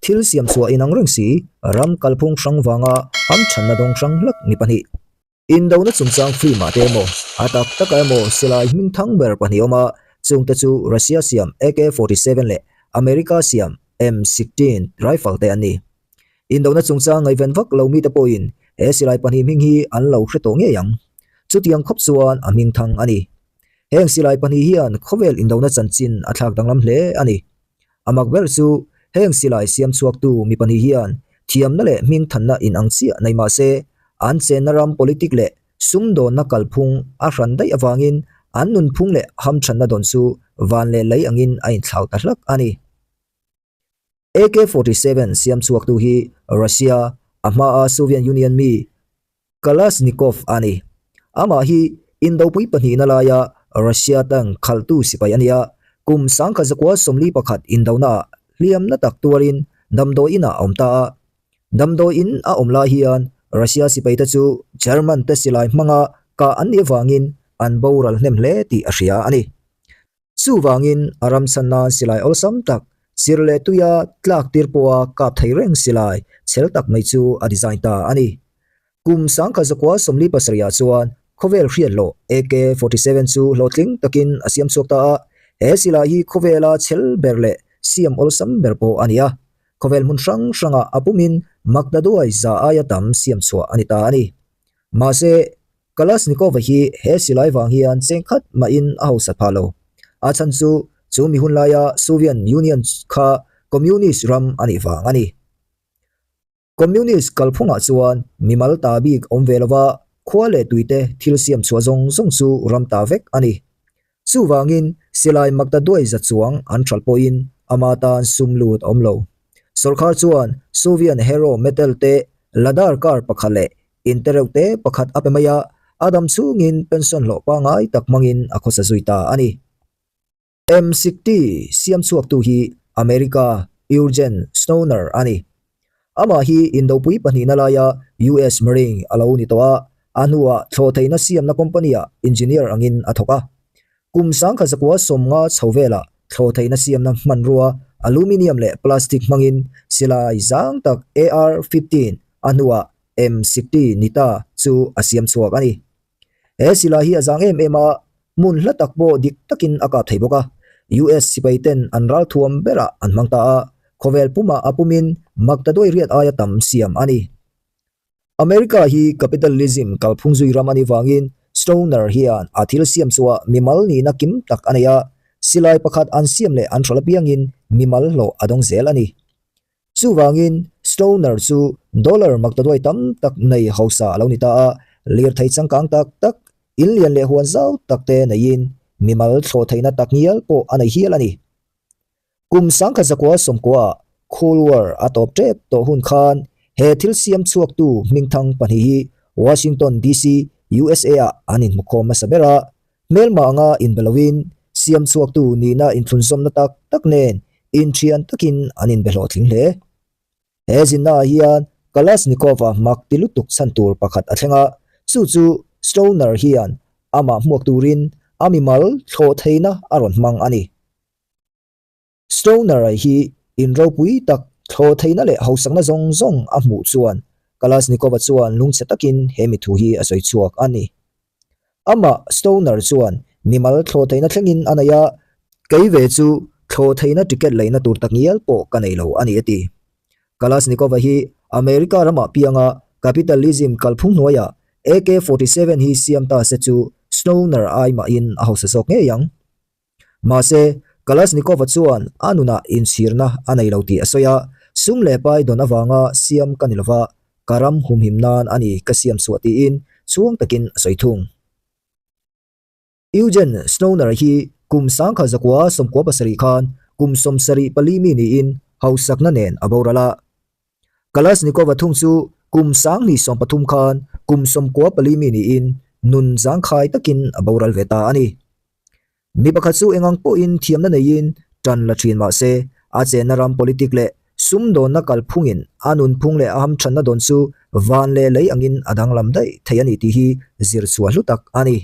Thil siam chhuah inang reng si, ram kalphung hrang vanga hamthanna dawng hrang hlak ni pahnih. Indona chungchang film ah te emaw, a tak takah emaw silai hming thang ber pahnih awm a, chungte chu Russia siam AK 47 leh America siam M16 rifle te an ni. Indona chungchang ngaihven vak lo mite pawhin he silai pahnih hming hi an lo hre tawh ngei ang. Chutiang khawp chuan a hming thang a ni. Heng silai pahnih hian khawvel indona chanchin a thlak danglam hle a ni. A mak ber chu heng silai siam chhuaktu mi pahnih hian thiamna leh hmingthanna inang chiah nei mah se, an chenna ram politic leh sumdawnna kalphung a hran daih avangin an nunphung leh hamthanna dawn chu van leh lei angin a inthlau ta hlak a ni. AK 47 siam chhuaktu hi Russia, a hmaa Soviet Union mi Kalashnikov a ni. Amah hi Indopui pahnihna laia Russia tank khalhtu sipai a ni a, kum 1941 indonaah hliamna tak tuarin damdawi inah a awm ta a. Damdawi in a awm lai hian Russia sipaite chu German te silai hmanga kah an nih avangin an boral hnem hle tih a hria a ni. Chuvangin a ram chhan nan silai awlsam tak, chir leh tuia tlak tir pawha kap thei reng silai chhel tak mai chu a design ta a ni. Kum 1947 ah chuan khawvel hriat hlawh AK 47 chu hlawhtling takin a siam chhuak ta a, he silai hi khawvela chhel ber leh siam awlsam ber pawh a ni a. Khawvel hmun hrang hrangah a pumin maktaduai za aia tam siam chhuah a ni ta a ni. Mahse, Kalashnikov-a hi he silai vang hian cheng khat mahin a hausa phah lo. A chhan chu chu mi hun laia Soviet Union kha Communist ram a nih vang a ni. Communist kalphungah chuan mimal ta bik awm ve lova khua leh tuite thil siam chhuah zawng zawng chu ram ta vek a ni. Chuvangin silai makta duai za chuang an hralh pawhin ama tan sum lut a awm lo. Sawrkhar chuan Soviet Hero Medal te Ladar car pakhat leh in te reuh te pakhat a pe mai a, a dam chhungin pension hlawh pangngai tak hmangin a khawsa zui ta a ni. M60 siam chhuaktu hi America Eugene Stoner a ni. Amah hi Indopui pahnihna laia US Marine a lo ni tawh a, a hnuah thlawhtheihna siamna company-ah engineer angin a thawk a. Kum 1950 chho velah thlawhtheihna siamna hmanrua aluminium leh plastic hmangin silai zang tak AR-15 a hnuah M60 ni ta chu a siam chhuak a ni. He silai hi a zang em em a, hmun hla tak pawh dik takin a kap thei bawk a. US sipai ten an ralthuam berah an hmang ta a, khawvel pumah a pumin maktaduai riat aia tam siam a ni. America hi capitalism kalphung zui ram a nih vangin Stoner hian a thil siam chhuah mimal nihna kim tak a nei a, silai pakhat an siam leh an hralh apiangin mimal hlawh a dawng zel a ni. Chuvangin, Stoner chu dollar maktaduai tam tak nei hausa a lo ni ta a, lirthei changkang tak tak, in lian leh huan zau tak te neiin mimal thlawh theihna tak ngial pawh a nei hial a ni. Kum 1990 Cold War a tawp tep tawh hun khan he thil siam chhuaktu hmingthang pahnih hi Washington DC, USA ah an inhmukhawm hmasa ber a, Hmelma anga inbe loin siam chhuaktu nihna inthlunzawmna tak tak nen inthian takin an inbe hlawhtling hle. He zinnaah hian Kalashnikov-a mak ti lutuk chhan tur pakhat a thleng a, chu chu Stoner hian amah hmuak turin a mimal thlawh theihna a rawn hmang a ni. Stoner-a hi in ropui tak thlawh theihna leh hausakna zawng zawng a hmuh chuan Kalashnikov-a chuan lungchhe takin he mi thu hi a sawi chhuak a ni. Amah Stoner chuan mimal thlawh theihna thlengin a nei a, kei ve chu thlawh theihna ticket leina tur takngial pawh ka nei lo a ni a ti. Kalashnikov-a hi America ramah pianga capitalism kalphung hnuaiah AK 47 hi siam ta se chu Stoner ai mahin a hausa zawk ngei ang. Mahse, Kalashnikov-a chuan a nunah inchhirna a nei lo tih a sawi a, sum leh pai dawn avanga siam ka ni lova, ka ram humhim nan a ni ka siam chhuah tiin chhuang takin a sawi thung. Eugen Stoner hi kum 1997 khan kum 74 mi niin hausakna nen a boral a. Kalashnikov-a thung chu kum 2013 khan kum 94 mi niin nun zangkhai takin a boral ve ta a ni. Mi pakhat chu engang pawhin thiamna neiin tan la thin mah se, a chenna ram politic leh sumdawnna kalphungin a nunphung leh a hamthanna dawn chu van leh lei angin a danglam daih thei a ni tih hi zir chhuah hlu tak a ni.